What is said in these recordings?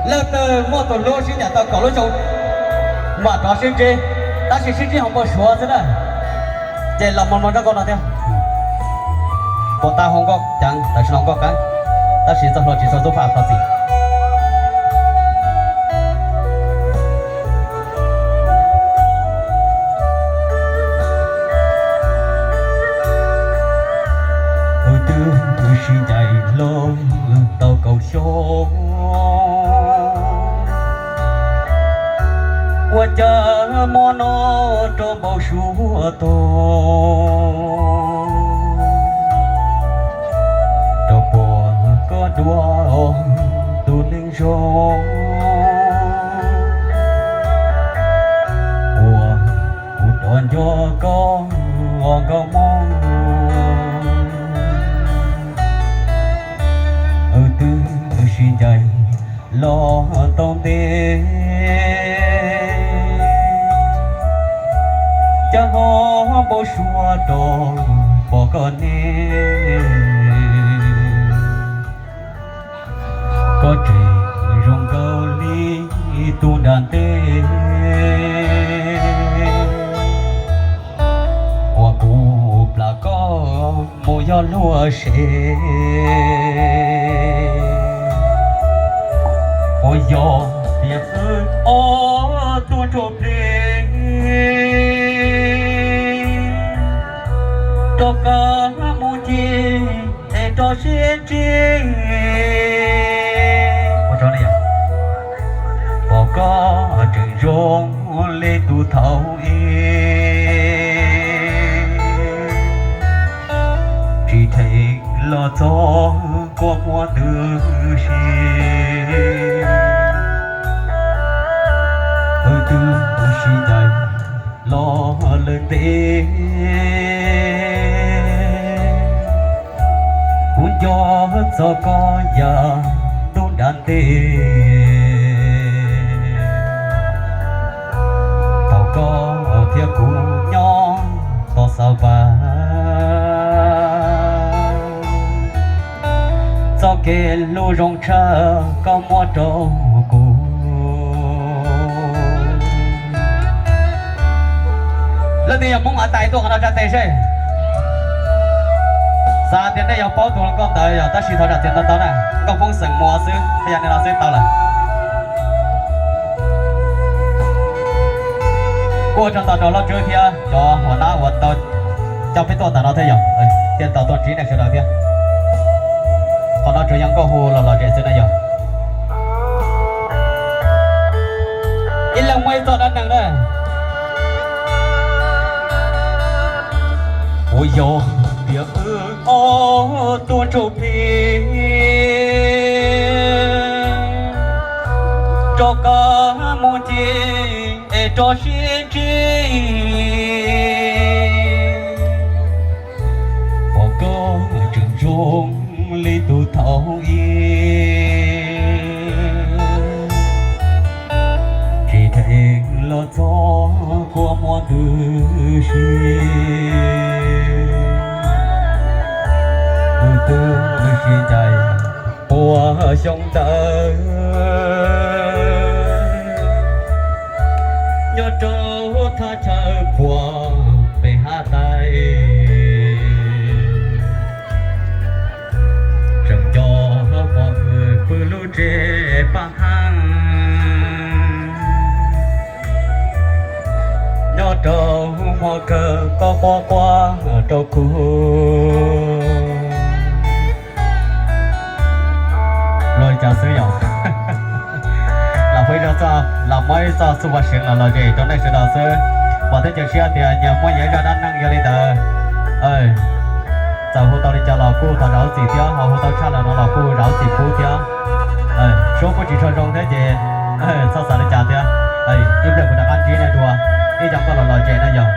Leej twg muaj tus hlub sib ncaim tau kaum lub xyoo mam rov sib ntsib, tab sis sib ntsib hauv npau suav xwb na. Ces los mloog mloog rau nkauj no thiab. Puas tau hluas nkauj ceev, tam sim no nkauj qeeb, tab sis txoj hlua tsis tshua tub phaj qhov txim. Wb twb sib ncaim hlo tau kaum xyoo, ua cas hmo no rov npau suav tag. Rau puas koj dua tus neeg zoo, uas kuv rov nco koj nkauj hmoob. Wb twb sib ncaim los tau ntev, cas ho npau suav rov pom koj ne. Koj tseem zoo nkaus li tus nram ntej uas kuv plam koj mus yog luag sev. Uas yog tias wb ob tug ntsauj plig rov qab mus ncig es rov sib ntsib, pom koj tseem zoo li tus thaum ub, tsis dheev los txog kua muag ntws si. Wb twb sib ncaim los lawm ntev, kuv nco txog koj yav ntuj nram ntej, thaum koj thiab kuv nyob tom xav vas, txoj kev hlub zoo tshaj koj muab rau kuv. Leej twg yog Hmoob Av Tais tuaj qhov no tsa tes seb. Xav tias nej yog paub tus hluas nkauj ntawd yog, tab sis thov zam txim ntau ntau na, nkauj Hmoob xeem Muas xwb, qhov yog nej los xwb tau lawm. Kuj ua tsaug ntau rau Hlob Tswb thiab cov hua nab uas tau coj peb tuaj ntawm no thiab yog, thiaj tau tuaj ntsib nej sawv daws thiab. Qhov no tsuas yog nkauj hu los lom zem xwb na yog. Ib leeg muaj ib txoj dab neeg na. Uas yog tias wb ob tug ntsauj plig rov qab mus ncig es rov sib ntsib, pom koj tseem zoo li tus thaum ub, tsis dheev los txog kua muag ntws si. Wb twb sib ncaim pua xyoo ntawd, nyob rau thaj chaw puag pem hav tais, tseem nco hmo wb pw lub tsev paj nqeeg, nyob rau hmo kawg koj quaj quaj rau kuv. Luag li cas xwb yom? Los peb zog txoj, los muab ib txoj xub pov seev los lom zem rau nej sawv daws xwb. Vam thiab cia siab tias nyias muaj nyias zaj dab neeg yog li ntawd. Txawm hu tau li cas los kuj thov zam lub txim thiab, ho hu tau tshaj lawm no los kuj zam lub txim pub thiab. Suab kuj tsis tshua zoo thiab ces txhob xav li cas thiab. Ib pliag kuv rov qab ntsib nej dua ib co nkauj los lom zem na yog.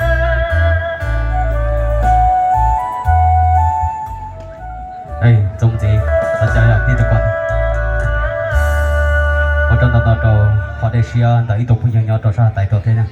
Txoos ntxiv, tib tug ko, ua tsaug ntau ntau rau qhov dej siab ntawm ib tug phooj ywg nyob rau sab hav tais tuaj thiab na.